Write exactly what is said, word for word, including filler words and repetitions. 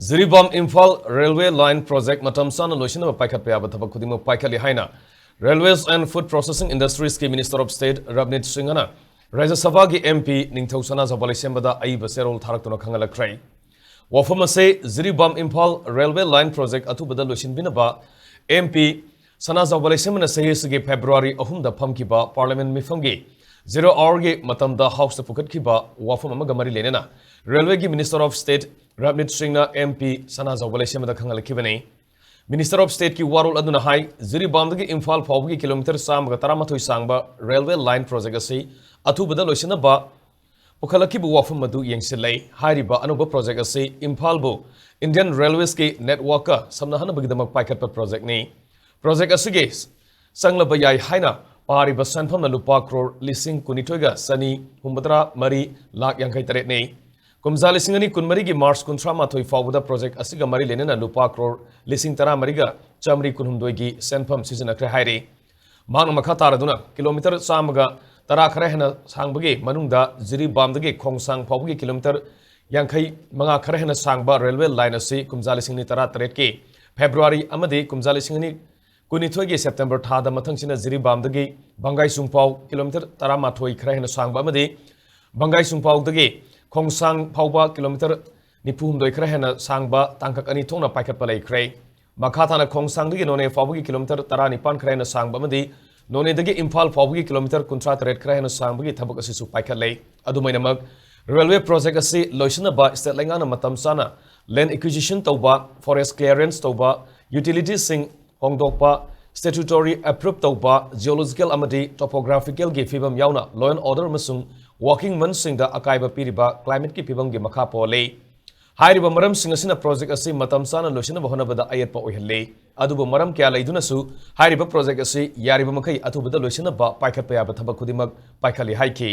Jiribam Imphal railway line project ꯃꯇꯝ ꯆꯥꯅ ꯂꯣꯏꯁꯤꯟꯅꯕ ꯄꯥꯏꯈꯠꯄ ꯌꯥꯕ ꯊꯕꯛ ꯈꯨꯗꯤꯡꯃꯛ ꯄꯥꯏꯈꯠꯂꯤ ꯍꯥꯏꯅ Railways and Food Processing Industriesꯀꯤ Minister of State ꯔꯕꯅꯤꯠ ꯁꯤꯡꯍꯅ ꯔꯥꯖ꯭ꯌ ꯁꯚꯥꯒꯤ MP ꯅꯤꯡꯊꯧ ꯁꯅꯥꯖꯥꯎꯕ ꯂꯩꯁꯦꯝꯕꯗ ꯑꯏꯕ ꯆꯦꯔꯣꯜ ꯊꯥꯔꯛꯇꯨꯅ ꯈꯪꯍꯜꯂꯛꯈ꯭ꯔꯦ꯫ ꯋꯥꯐꯝ ꯑꯁꯤ Jiribam Imphal railway line project ꯑꯊꯨꯕꯗ ꯂꯣꯏꯁꯤꯟꯕꯤꯅꯕ MP ꯁꯅꯥꯖꯥꯎꯕ ꯂꯩꯁꯦꯝꯕꯅ ꯆꯍꯤ ꯑꯁꯤꯒꯤ ꯐꯦꯕ꯭ꯔꯨꯋꯥꯔꯤ ꯑꯍꯨꯝꯗ ꯐꯝꯈꯤꯕ Parliament ꯃꯤꯐꯝꯒꯤ zero hourꯒꯤ ꯃꯇꯝꯗ Houseꯇ ꯄꯨꯈꯠꯈꯤꯕ ꯋꯥꯐꯝ ꯑꯃꯒ ꯃꯔꯤ ꯂꯩꯅꯅ ꯔꯦꯜꯋꯦꯒꯤ Minister of State ꯔꯕꯅꯤꯠ ꯁꯤꯡꯅ MP ꯁꯅꯥꯖꯥꯎꯕ ꯂꯩꯁꯦꯝꯕꯗ ꯈꯪꯍꯜꯂꯛꯈꯤꯕꯅꯤ꯫ Minister of Stateꯀꯤ ꯋꯥꯔꯣꯜ ꯑꯗꯨꯅ ꯍꯥꯏ, ꯖꯤꯔꯤꯕꯥꯝꯗꯒꯤ ꯏꯝꯐꯥꯜ ꯐꯥꯎꯕꯒꯤ ꯀꯤꯂꯣꯃꯤꯇꯔ ꯆꯥꯝꯃꯒ ꯇꯔꯥꯃꯥꯊꯣꯏ ꯁꯥꯡꯕ ꯔꯦꯜꯋꯦ ꯂꯥꯏꯟ ꯄ꯭ꯔꯣꯖꯦꯛ ꯑꯁꯤ ꯑꯊꯨꯕꯗ ꯂꯣꯏꯁꯤꯟꯅꯕ ꯄꯨꯈꯠꯂꯛꯈꯤꯕ ꯋꯥꯐꯝ ꯑꯗꯨ ꯌꯦꯡꯁꯤꯜꯂꯦ꯫ ꯍꯥꯏꯔꯤꯕ ꯑꯅꯧꯕ ꯄ꯭ꯔꯣꯖꯦꯛ ꯑꯁꯤ ꯏꯝꯐꯥꯜꯕꯨ Indian Railwaysꯀꯤ networkꯀ ꯁꯝꯅꯍꯟꯅꯕꯒꯤꯗꯃꯛ ꯄꯥꯏꯈꯠꯄ ꯄ꯭ꯔꯣꯖꯦꯛꯅꯤ꯫ ꯄ꯭ꯔꯣꯖꯦꯛ ꯑꯁꯤꯒꯤ ꯆꯪꯂꯕ ꯌꯥꯏ ꯍꯥꯏꯅ ꯄꯥꯔꯤꯕ ꯁꯦꯟꯐꯝꯅ ꯂꯨꯄꯥ ꯀ꯭ꯔꯣꯔ ꯂꯤꯁꯤꯡ ꯀꯨꯟꯅꯤꯊꯣꯏꯒ ꯆꯅꯤ ꯍꯨꯝꯐꯨꯇꯔꯥ ꯃꯔꯤ ꯂꯥꯛ ꯌꯥꯡꯈꯩ ꯇꯔꯦꯠꯅꯤ꯫ ꯀꯨꯝꯖꯥ ꯂꯤꯁꯤꯡ ꯑꯅꯤ ꯀꯨꯟꯃꯔꯤꯒꯤ ꯃꯥꯔꯆ ꯀꯨꯟꯊ꯭ꯔꯥ ꯃꯥꯊꯣꯏ ꯐꯥꯎꯕꯗ ꯄ꯭ꯔꯣꯖꯦꯛ ꯑꯁꯤꯒ ꯃꯔꯤ ꯂꯩꯅꯅ ꯂꯨꯄꯥ ꯀ꯭ꯔꯣꯔ ꯂꯤꯁꯤꯡ ꯇꯔꯥꯃꯔꯤꯒ ꯆꯥꯃꯔꯤ ꯀꯨꯟꯍꯨꯝꯗꯣꯏꯒꯤ ꯁꯦꯟꯐꯝ ꯁꯤꯖꯤꯟꯅꯈ꯭ꯔꯦ ꯍꯥꯏꯔꯤ꯫ ꯃꯍꯥꯛꯅ ꯃꯈꯥ ꯇꯥꯔꯗꯨꯅ ꯀꯤꯂꯣꯃꯤꯇꯔ ꯆꯥꯝꯃꯒ ꯇꯔꯥ ꯈꯔ ꯍꯦꯟꯅ ꯁꯥꯡꯕꯒꯤ ꯃꯅꯨꯡꯗ ꯖꯤꯔꯤꯕꯥꯝꯗꯒꯤ ꯈꯣꯡꯁꯥꯡ ꯐꯥꯎꯕꯒꯤ ꯀꯤꯂꯣꯃꯤꯇꯔ ꯌꯥꯡꯈꯩ ꯃꯉꯥ ꯈꯔ ꯍꯦꯟꯅ ꯁꯥꯡꯕ ꯔꯦꯜꯋꯦ ꯂꯥꯏꯟ ꯑꯁꯤ ꯀꯨꯝꯖꯥ ꯂꯤꯁꯤꯡ ꯑꯅꯤ ꯇꯔꯥꯇꯔꯦꯠꯀꯤ ꯐꯦꯕ꯭ꯔꯨꯋꯥꯔꯤ ꯑꯃꯗꯤ ꯀꯨꯝꯖꯥ ꯂꯤꯁꯤꯡ ꯑꯅꯤ ꯀꯨꯟꯅꯤꯊꯣꯏꯒꯤ ꯁꯦꯞꯇꯦꯝꯕꯔ ꯊꯥꯗ ꯃꯊꯪꯁꯤꯠꯅ ꯖꯤꯔꯤꯕꯥꯝꯗꯒꯤ ꯕꯪꯒꯥꯏꯆꯨꯡ ꯐꯥꯎ ꯀꯤꯂꯣꯃꯤꯇꯔ ꯇꯔꯥꯃꯥꯊꯣꯏ ꯈꯔ ꯍꯦꯟꯅ ꯁꯥꯡꯕ ꯑꯃꯗꯤ ꯕꯪꯒꯥꯏꯆꯨꯡ ꯐꯥꯎꯗꯒꯤ ꯈꯣꯡꯁꯥꯡ ꯐꯥꯎꯕ ꯀꯤꯂꯣꯃꯤꯇꯔ ꯅꯤꯐꯨꯍꯨꯝꯗꯣꯏ ꯈꯔ ꯍꯦꯟꯅ ꯁꯥꯡꯕ ꯇꯥꯡꯀꯛ ꯑꯅꯤ ꯊꯣꯛꯅ ꯄꯥꯏꯈꯠꯄ ꯂꯩꯈ꯭ꯔꯦ꯫ ꯃꯈꯥ ꯇꯥꯅ ꯈꯣꯡꯁꯥꯡꯗꯒꯤ ꯅꯣꯅꯦ ꯐꯥꯎꯕꯒꯤ ꯀꯤꯂꯣꯃꯤꯇꯔ ꯇꯔꯥꯅꯤꯄꯥꯟ ꯈꯔ ꯍꯦꯟꯅ ꯁꯥꯡꯕ ꯑꯃꯗꯤ ꯅꯣꯅꯦꯗꯒꯤ ꯏꯝꯐꯥꯜ ꯐꯥꯎꯕꯒꯤ ꯀꯤꯂꯣꯃꯤꯇꯔ ꯀꯨꯟꯊ꯭ꯔꯥ ꯇꯔꯦꯠ ꯈꯔ ꯍꯦꯟꯅ ꯁꯥꯡꯕꯒꯤ ꯊꯕꯛ ꯑꯁꯤꯁꯨ ꯄꯥꯏꯈꯠꯂꯦ꯫ ꯑꯗꯨꯃꯥꯏꯅꯃꯛ, ꯔꯦꯜꯋꯦ ꯄ꯭ꯔꯣꯖꯦꯛ ꯑꯁꯤ ꯂꯣꯏꯁꯤꯟꯅꯕ ꯁ꯭ꯇꯦꯠ ꯂꯩꯉꯥꯛꯅ ꯃꯇꯝ ꯆꯥꯅ land acquisition ꯇꯧꯕ, forest clearance ꯇꯧꯕ, utilityꯁꯤꯡ ꯍꯣꯡꯗꯣꯛꯄ, statutory approve ꯇꯧꯕ, geological ꯑꯃꯗꯤ topographicalꯒꯤ ꯐꯤꯕꯝ ꯌꯥꯎꯅ law and order ꯑꯃꯁꯨꯡ working monthꯁꯤꯡꯗ ꯑꯀꯥꯏꯕ ꯄꯤꯔꯤꯕ climateꯀꯤ ꯐꯤꯕꯝꯒꯤ ꯃꯈꯥ ꯄꯣꯜꯂꯤ꯫ ꯍꯥꯏꯔꯤꯕ ꯃꯔꯝꯁꯤꯡ ꯑꯁꯤꯅ ꯄ꯭ꯔꯣꯖꯦꯛ ꯑꯁꯤ ꯃꯇꯝ ꯆꯥꯅ ꯂꯣꯏꯁꯤꯟꯅꯕ ꯍꯣꯠꯅꯕꯗ ꯑꯌꯦꯠꯄ ꯑꯣꯏꯍꯜꯂꯤ꯫ ꯑꯗꯨꯕꯨ ꯃꯔꯝ ꯀꯌꯥ ꯂꯩꯗꯨꯅꯁꯨ ꯍꯥꯏꯔꯤꯕ ꯄ꯭ꯔꯣꯖꯦꯛ ꯑꯁꯤ ꯌꯥꯔꯤꯕ ꯃꯈꯩ ꯑꯊꯨꯕꯗ ꯂꯣꯏꯁꯤꯟꯅꯕ ꯄꯥꯏꯈꯠꯄ ꯌꯥꯕ ꯊꯕꯛ ꯈꯨꯗꯤꯡꯃꯛ ꯄꯥꯏꯈꯠꯂꯤ ꯍꯥꯏꯈꯤ꯫